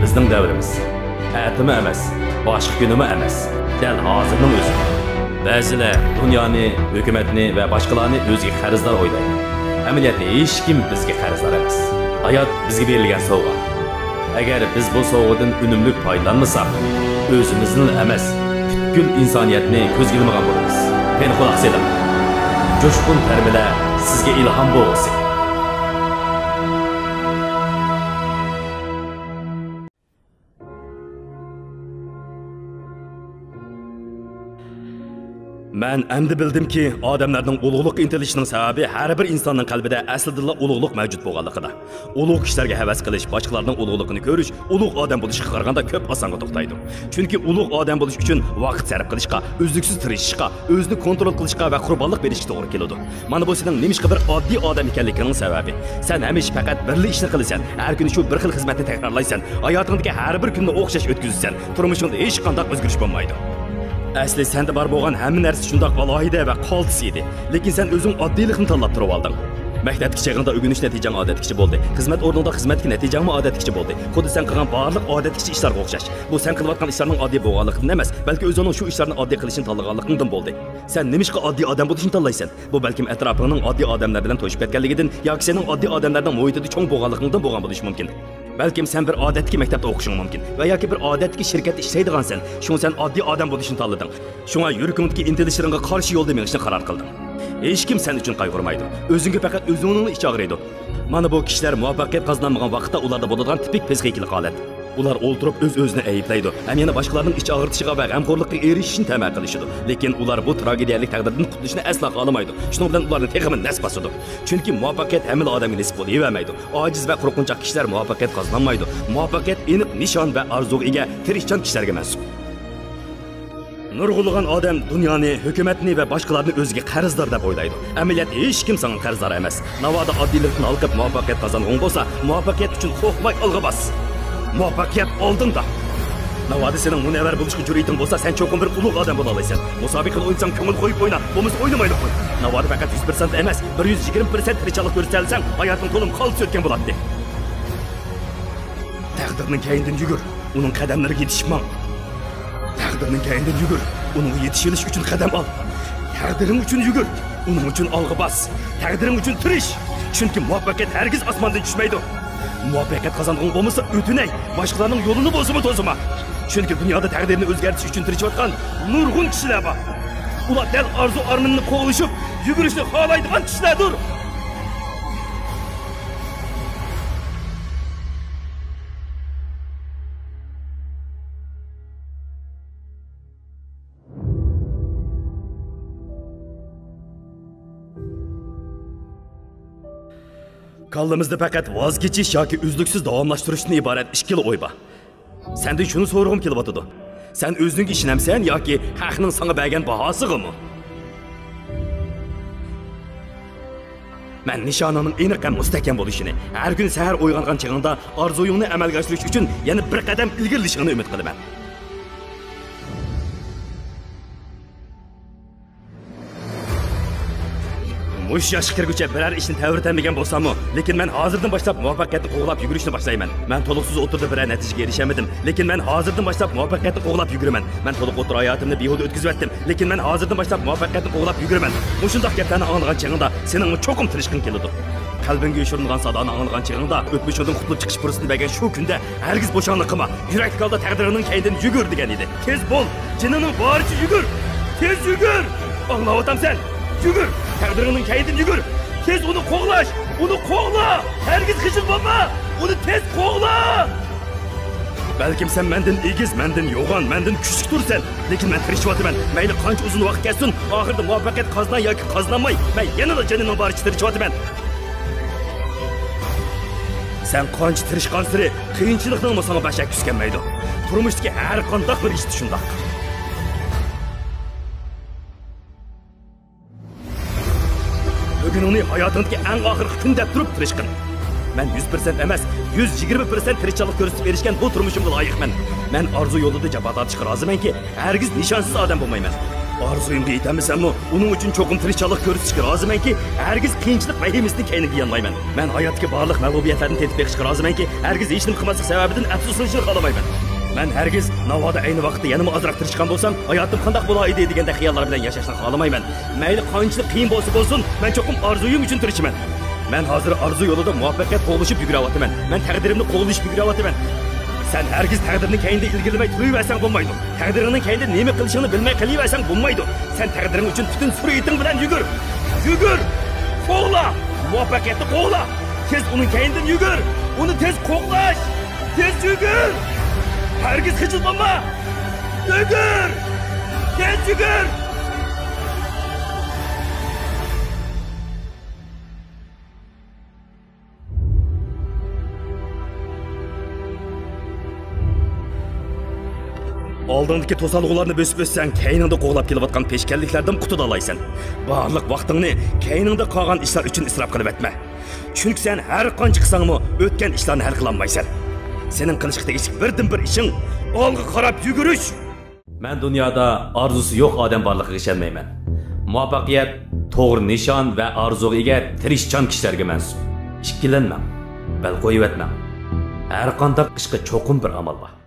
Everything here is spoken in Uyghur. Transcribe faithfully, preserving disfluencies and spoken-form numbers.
بىزنىڭ دەۋرىمىز. ئەتىمۇ ئەمەس، باشقا كۈنىمۇ ئەمەس. دەل ھازىرنىڭ ئۆزى. بەزىلەر دۇنيانى، ھۆكۈمەتنى ۋە باشقىلارنى ئۆزىگە قەرزدار ئويلايدۇ. ئەمەلىيەتتە ھېچكىم بىزگە قەرزدار ئەمەس. ھايات بىزگە بېرىلگەن سوۋغا. ئەگەر بىز بۇ سوۋغىدىن ئۈنۈملۈك پايدىلانمىساق، ئۆزىمىزنىلا ئەمەس، پۈتكۈل ئىنسانىيەتنى كۆزگە ئىلمىغان بولىمىز. قېنى، قۇلاق سېلىڭ. جۇشقۇن تەرمىلەر سىزگە ئىلھام بولغۇسى. مەن ئەمدى بىلدىمكى، ئادەملەرنىڭ ئۇلۇغلۇققا ئىنتىلىشىنىڭ سەۋەبى ھەر بىر ئىنساننىڭ قەلبىدە ئەسلىدىنلا ئۇلۇغلۇق مەۋجۇت بولغانلىقىدا. ئۇلۇغ كىشىلەرگە ھەۋەس قىلىش، باشقىلارنىڭ ئۇلۇغلۇقىنى كۆرۈش ئۇلۇغ ئادەم بولۇشقا قارىغاندا كۆپ ئاسانغا توختايدۇ. چۈنكى ئۇلۇغ ئادەم بولۇش ئۈچۈن ۋاقىت سەرپ قىلىشقا، ئۈزلۈكسىز تىرىشىشقا، ئۆزىنى كونترول قىلىشقا ۋە قۇربانلىق بېرىشكە توغرا كېلىدۇ. مانا بۇ سېنىڭ نېمىشقا بىر ئاددىي ئادەم ئىكەنلىكىڭنىڭ سەۋەبى. سەن ھەمىشە پەقەت بىرلا ئىشنى قىلىسەن، ھەر كۈنى شۇ بىر خىل خىزمەتنى تەكرارلايسەن، ھاياتىڭدىكى ھەر بىر كۈننى ئوخشاش ئۆتكۈزىسەن، تۇرمۇشۇڭدا ھېچقانداق ئۆزگىرىش بولمايدۇ. ئەسلى سەندە بار بولغان ھەممە نەرسە شۇنداق ئالاھىدە ۋە قالتىس ئىدى، لېكىن سەن ئۆزۈڭ ئاددىيلىقنى تاللاپ تۇرۇۋالدىڭ. مەكتەپتىكى چېغىڭدا ئۆگىنىش نەتىجەڭ ئادەتتىكىچە بولدى، خىزمەت ئورنۇڭدا خىزمەتتىكى نەتىجەڭمۇ ئادەتتىكىچە بولدى. خۇددى سەن قىلغان بارلىق ئادەتتىكىچە ئىشلارغا ئوخشاش. بۇ سەن قىلىۋاتقان ئىشلارنىڭ ئاددىي بولغانلىقىدىن ئەمەس، بەلكى ئۆزۈڭنىڭ شۇ ئىشلارنى ئاددىي قىلىشنى تاللىغانلىقىڭدىن بولدى. سەن نېمىشقا ئاددىي ئادەم بولۇشنى تاللايسەن؟ بۇ بەلكىم ئەتراپىڭنىڭ ئاددىي ئادەملەر بىلەن توشۇپ كەتكەنلىكىدىن ياكى سېنىڭ ئاددىي ئادەملەرنىڭ مۇھىتىدا چوڭ بولغانلىقىڭدىن بولغان بولۇشى مۇمكىن. بەلكىم سەن بىر ئادەتتىكى مەكتەپتە ئوقۇشۇڭ مۇمكىن ۋە ياكى بىر ئادەتتىكى شىركەتتە ئىشلەيدىغانسەن، شۇڭا سەن ئاددىي ئادەم بولۇشنى تاللىدىڭ. شۇڭا يۈرىكىڭدىكى ئىنتىلىشلىرىڭغا قارشى يولدا مېڭىشنى قارار قىلدىڭ. ھېچكىم سەن ئۈچۈن قايغۇرمايدۇ. ئۆزۈڭگە پەقەت ئۆزۈڭنىڭلا ئىچى ئاغرىيدۇ. مانا بۇ كىشىلەر مۇۋەپپەقىيەت قازىنالمىغان ۋاقىتتا ئۇلاردا بولىدىغان تىپىك پسىخىكىلىق ھالەت. ئۇلار ئولتۇرۇپ ئۆز-ئۆزىنى ئەيىبلەيدۇ ھەم يەنە باشقىلارنىڭ ئىچ ئاغرىتىشىغا ۋە غەمخورلۇققا ئېرىشىشىنى تەمە قىلىشىدۇ. لېكىن ئۇلار بۇ تراگېدىيەلىك تەقدىردىن قۇتۇلۇشنى ئەسلا خالىمايدۇ. شۇنىڭ بىلەن ئۇلارنى تېخىمۇ نەس باسىدۇ. چۈنكى مۇۋەپپەقىيەت ھەممىلا ئادەمگە نېسىپ بولۇۋەرمەيدۇ. ئاجىز ۋە قورقۇنچاق كىشىلەر مۇۋەپپەقىيەت قازىنالمايدۇ. مۇۋەپپەقىيەت ئېنىق نىشان ۋە ئارزۇغا ئىگە، تىرىشچان كىشىلەرگە مەنسۇپ. نۇرغۇنلىغان ئادەم دۇنيانى، ھۆكۈمەتنى ۋە باشقىلارنى ئۆزىگە قەرزدار دەپ ئويلايدۇ. ئەمەلىيەتتە ھېچكىم ساڭا قەرزدار ئەمەس. ناۋادا ئاددىيلىقتىن ھالقىپ مۇۋەپپەقىيەت قازانغۇڭ بولسا، مۇۋەپپەقىيەت ئۈچۈن قورقماي ئالغا باس. مۇۋەپپەقىيەت ئالدىڭدا. ناۋادا سېنىڭ مۇنەۋۋەر بولۇشقا جۈرئىتىڭ بولسا، سەن چوقۇم بىر ئۇلۇغ ئادەم بولالايسەن. مۇسابىقىنى ئوينىساڭ كۆڭۈل قويۇپ ئوينا، بولمىسا ئوينىمايلا قوي. ناۋادا پەقەت يۈز پىرسەنت ئەمەس، بىر يۈز يىگىرمە پىرسەنت تىرىشچانلىق كۆرسىتەلىسەڭ، ھاياتىڭ تولىمۇ قالتىس ئۆتكەن بولاتتى. تەقدىرنىڭ كەينىدىن يۈگۈر، ئۇنىڭ قەدەملىرىگە يېتىشىپ ماڭ. تەقدىرنىڭ كەينىدىن يۈگۈر، ئۇنىڭغا يېتىشىۋېلىش ئۈچۈن قەدەم ئال. تەقدىرىڭ ئۈچۈن يۈگۈر، ئۇنىڭ ئۈچۈن ئالغا باس. تەقدىرىڭ ئۈچۈن تىرىش، چۈنكى مۇۋەپپەقىيەت ھەرگىز ئاسماندىن چۈشمەيدۇ. مۇۋەپپەقىيەت قازانغۇڭ بولمىسا، ئۆتۈنەي، باشقىلارنىڭ يولىنى بولسىمۇ توسىما. چۈنكى دۇنيادا تەقدىرنى ئۆزگەرتىش ئۈچۈن تىرىشىۋاتقان نۇرغۇن كىشىلەر بار. ئۇلار دەل ئارزۇ-ئارمىنىنى قوغلىشىپ، يۈگۈرۈشنى خالايدىغان كىشىلەردۇر. كاللىمىزدا پەقەت ۋاز كېچىش ياكى ئۈزلۈكسىز داۋاملاشتۇرۇشتىن ئىبارەت ئىككىلا ئوي بار. سەندىن شۇنى سورىغۇم كېلىۋاتىدۇ. سەن ئۆزۈڭگە ئىشىنەمسەن ياكى ھەقنىڭ ساڭا بەرگەن باھاسىغىمۇ؟ مەن نىشانىڭنىڭ ئېنىق ھەم مۇستەھكەم بولۇشىنى، ھەر كۈنى سەھەر ئويغانغان چېغىڭدا ئارزۇيۇڭنى ئەمەلگە ئاشۇرۇش ئۈچۈن يەنە بىر قەدەم ئىلگىرىلىشىڭنى ئۈمىد قىلىمەن. مۇشۇ ياشقا كىرگۈچە بىرەر ئىشنى تەۋرىتەلمىگەن بولساممۇ، لېكىن مەن ھازىردىن باشلاپ مۇۋەپپەقىيەتنى قوغلاپ يۈگۈرۈشنى باشلايمەن. مەن تولۇقسىز ئوتتۇرىدا بىرەر نەتىجىگە ئېرىشەلمىدىم، لېكىن مەن ھازىردىن باشلاپ مۇۋەپپەقىيەتنى قوغلاپ يۈگۈرىمەن. مەن تولۇق ئوتتۇرا ھاياتىمنى بىھۇدە ئۆتكۈزۈۋەتتىم، لېكىن مەن ھازىردىن باشلاپ مۇۋەپپەقىيەتنى قوغلاپ يۈگۈرىمەن. مۇشۇنداق گەپلەرنى ئاڭلىغان چېغىڭدا سېنىڭمۇ چوقۇم تىرىشقىڭ كېلىدۇ. قەلبىڭگە يوشۇرۇنغان سادانى ئاڭلىغان چېغىڭدا، ئۆتمۈشۈڭدىن قۇتۇلۇپ چىقىش پۇرسىتىنى بەرگەن شۇ كۈندە ھەرگىز بوشاڭلىق قىلما. يۈرەكلىك ھالدا تەقدىرىڭنىڭ كەينىدىن يۈگۈر دېگەن ئىدى. تېز بول، جېنىڭنىڭ بارىچە يۈگۈر. تېز يۈگۈر! ئاڭلاۋاتامسەن؟ يۈگۈر! تەقدىرىڭنىڭ كەينىدىن يۈگۈر! تېز ئۇنى قوغلاش! ئۇنى قوغلا! ھەرگىز خىجىل بولما! ئۇنى تېز قوغلا! بەلكىم سەن مەندىن ئېگىز، مەندىن يوغان، مەندىن كۈچلۈك تۇرسەن، لېكىن مەن تىرىشىۋاتىمەن. مەيلى قانچە ئۇزۇن ۋاقىت كەتسۇن، ئاخىرىدا مۇۋەپپەقىيەت قازىناي ياكى قازىنالماي، مەن يەنىلا جېنىمنىڭ بارىچە تىرىشىۋاتىمەن. سەن قانچە تىرىشقانسېرى، قىيىنچىلىقنىڭمۇ ساڭا بەشەك كۈچ كەلمەيدۇ. تۇرمۇشتىكى ھەر قانداق بىر ئىشتا شۇنداق. بۈگۈنۈڭنى ھاياتىڭدىكى ئەڭ ئاخىرقى كۈن دەپ تۇرۇپ تىرىشقىن. مەن يۈز پىرسەنت ئەمەس، يۈز يىگىرمە پىرسەنت تىرىشچانلىق كۆرسىتىپ ئېرىشكەن بۇ تۇرمۇشۇمغا لايىقمەن. مەن ئارزۇ يولىدا جاپا تارتىشقا رازىمەنكى، ھەرگىز نىشانسىز ئادەم بولمايمەن. ئارزۇيۇمغا يېتەلمىسەممۇ، ئۇنىڭ ئۈچۈن چوقۇم تىرىشچانلىق كۆرسىتىشكە رازىمەنكى، ھەرگىز قىيىنچىلىق ۋەھىمىسىنى كەينىگە يانمايمەن. مەن ھاياتتىكى بارلىق مەغلۇبىيەتلەردىن تېتىپ بېقىشقا رازىمەنكى، ھەرگىز ھېچنېمە قىلماسلىق سەۋەبىدىن ئەپسۇسلىنىشنى خالىمايمەن. مەن ھەرگىز، ناۋادا ئەينى ۋاقىتتا يەنىمۇ ئازراق تىرىشقان بولسام، ھاياتىم قانداق بولايدى دېگەندەك خىياللار بىلەن ياشاشنى خالىمايمەن. مەيلى قانچىلىك قىيىن بولسا بولسۇن، مەن چوقۇم ئارزۇيۇم ئۈچۈن تىرىشىمەن. مەن ھازىر ئارزۇ يولىدا مۇۋەپپەقىيەت قوغلىشىپ يۈگۈرۈۋاتىمەن. مەن تەقدىرىمنى قوغلىشىپ يۈگۈرۈۋاتىمەن. سەن ھەرگىز تەقدىرنىڭ كەينىدە ئىلگىرىلىمەي تۇرۇۋەرسەڭ بولمايدۇ. تەقدىرىڭنىڭ كەينىدە نېمە قىلىشىڭنى بىلمەي قېلىۋەرسەڭ بولمايدۇ. سەن تەقدىرىڭ ئۈچۈن پۈتۈن سۈرئىتىڭ بىلەن يۈگۈر. يۈگۈر! قوغلا! مۇۋەپپەقىيەتنى قوغلا! تېز ئۇنىڭ كەينىدىن يۈگۈر! ئۇنى تېز قوغلاش! تېز يۈگۈر! ھەرگىز خىجىل بولما! يۈگۈر! تېز يۈگۈر! ئالدىڭدىكى توسالغۇلارنى بۆسۈپ ئۆتسەڭ، كەينىڭدە قوغلاپ كېلىۋاتقان پېشكەللىكلەردىن قۇتۇلالايسەن. بارلىق ۋاقتىڭنى كەينىڭدە قالغان ئىشلار ئۈچۈن ئىسراپ قىلىۋەتمە. چۈنكى سەن ھەر قانچە قىلساڭمۇ، ئۆتكەن ئىشلارنى ھەل قىلالمايسەن. سېنىڭ قىلىشقا تېگىشلىك بىردىنبىر ئىشىڭ ئالغا قاراپ يۈگۈرۈش. مەن دۇنيادا ئارزۇسى يوق ئادەم بارلىقىغا ئىشەنمەيمەن. مۇۋەپپەقىيەت توغرا نىشان ۋە ئارزۇغا ئىگە تىرىشچان كىشىلەرگە مەنسۇپ. ئىككىلەنمەڭ، بەل قويۇۋەتمەڭ. ھەر قانداق ئىشقا چوقۇم بىر ئامال بار.